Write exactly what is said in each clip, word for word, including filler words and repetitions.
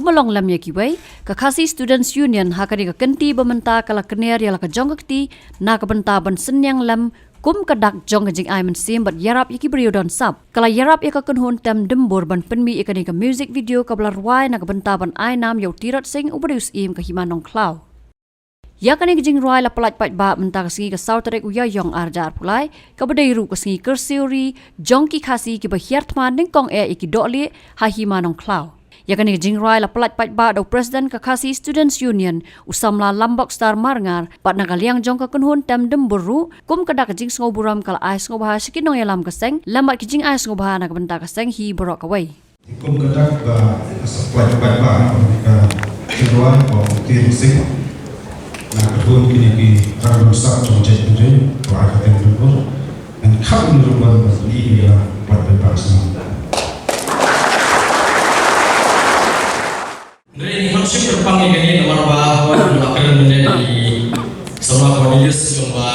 Ym long lem ïa kiwei, ka Khasi Students Union ha kane ka kynti ba mynta ka la kner ïa la ka jong ka kti na ka bynta ban synñiang lem kum ka dak jong ka jingai mynsiem bad ïarap ïa ki briew don sap. Ka la ïarap ïa ka kynhun Tem Dymbur ban pynmih ïa kane ka music video kaba la rwai na ka bynta ban ai nam ïa u Tirot Sing uba dei u syiem ka Hima Nongkhlaw. Ïa kane ka jingrwai la pyllait paidbah mynta ka sngi ka saw tarik u Ïaïong ar hajar arphew lai, kaba dei ruh ka sngi kyrsiew ri jong ki Khasi kiba hiar thma nyngkong eh ïa ki dohlieh ha Hima Nongkhlaw. Ïa kane ka jingrwai la pyllait paidbah da u President ka Khasi Students Union, u samla Lambok Star Marngar, bad na ka liang jong ka kynhun Tem Dymbur ruh, kum ka dak ka jingsngewburom ka la ai sngewbha sha ki nongïalam ka seng, lem bad ki jingai sngewbha na ka bynta ka seng hi baroh kawei. Kum ka dak ba ka supply paidbah ka jingrwai ba u Tirot Sing. Na ka bun kine ki rangbah sap jong jaitbynriew ba ai ka Tem Dymbur. Ngan kham ruh ban ba ni ïa paidbah sngewbha. Hynrei ngi hap shim kyrpang ïa kane namar ba wat la kren mynne da i samla Cornelius jong ba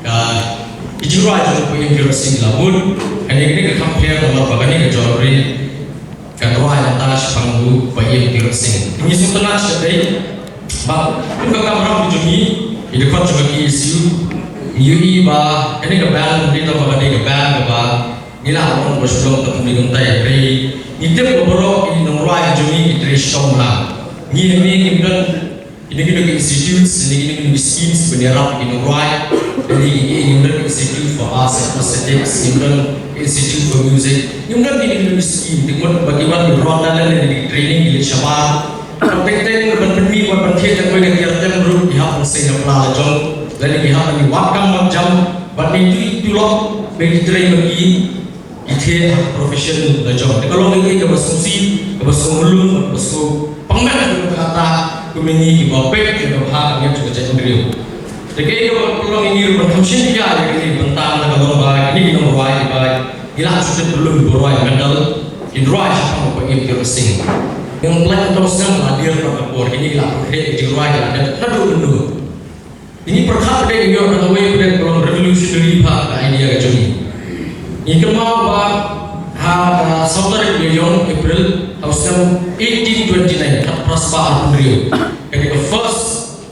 ka i jingrwai jong u Pa'ïem Tirot Sing la bud. Kane kane ka kham pher namar ba kane ka jong ri ka rwai nangta shaphang u Pa'ïem Tirot Sing. Ngi sngewtynnat shadei ba kum ka kamram ka jong ngi, i dkhot jong ka K S U, ngi ïohi ba kane ka band, ngi tang ba kane ka band kaba ngi la ong ba shu long tang kumne kumtai, hynrei ngi tip ba baroh ki nongrwai jong ngi ki trei shitom lang. Ngi hangne ngim don kine kine ki institutes, kine kine ki schemes ban ïarap ki nongrwai. Kine ki, ki, ngim don Institute for Arts and Prosthetics, ngim don Institute for Music, ngim don kine kine ki scheme. Te mut ba ki wan ki rwai da lane ki training ki leit shabar. Ban teng teng ban pynmih, ban ban thied da kawei ka tiar tem ruh ki hap ban seng da pla la jong. Lane ki hap ban wad kam wad jam. Bad ngi tu tu lok ba ki trei ba ki ki thied ha ka profession la jong. Te ka long kaei kaei kaba sngewsih, kaba sngewmlung, kaba sngewpang met, kaba kata kumne ngi kiba peit ïa ka bha ka miat jong ka jaitbynriew. Te kaei kaba long ïa ngi ruh ban kham shim ïa kane, bynta na ka long ba kine ki nongrwai kiba ngi la shu tip ba lum ba rwai medal, kin rwai shaphang u Pa'ïem Tirot Sing. Ngi pynlait na ka snem la dier na ka por, kine ki la pynkhih ki jingrwai ki la dep naduh mynno. Ngi pyrkhat pyrthei ngi ïoh da kawei pyrthei ka long revolutionary bha ka idea ka jong ngi. Ngi kynmaw ba ha ka saw tarik u Ïaïong April ha u snem eighteen twenty-nine, khatphra spah arphew hynriew, ka dei ka first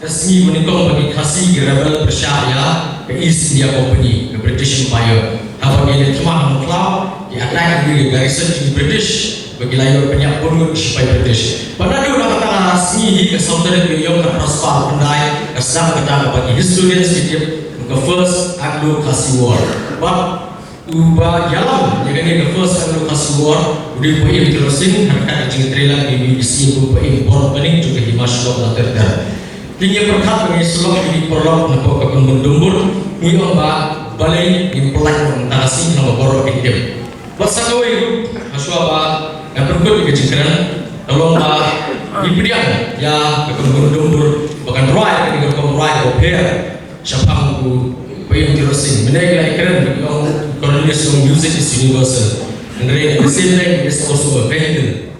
ka sngi ba nyngkong ba ki Khasi ki rebel pyrshah ïa ka East India Company, ka British Empire. Haba ki leit thma ha Nongkhlaw, ki attack ïa ka garrison jong ki British, ba ki la ïoh pynïap bun ngut ki shipai British. Bad naduh na kata ka sngi hi ka saw tarik u Ïaïong khatphra spah arphew khyndai, ka sdang kata kaba ki historians ki tip kum ka First Anglo-Khasi War. Bad uba ïalam ïa kane ka First Anglo-Khasi War u dei u Pa'ïem Tirot Sing, ha ryngkat ka jingtrei lang ïa u Syiem Pa'ïem Borpynïong jong ka Hima Shnong Latyrder. Te ngi pyrkhat ba ngi shu lok ïa ki paralok na ka Kynhun Dumbur, ngi ong ba balei ngim pynlait na kata ka sngi haba baroh kin tip. Bad sa kawei ruh, ha shuwa ba ngan pynkut ïa ka jingkren, ka long ba ngi pdiang ïa ka Kynhun Dumbur ba kan rwai ïa ka rukom rwai kaba pher shaphang u Pa'ïem Tirot Sing. Mynne ngi la ïakren ba ngi ong Cornelius ong music is universal. Hynrei at the same time it is also a vehicle.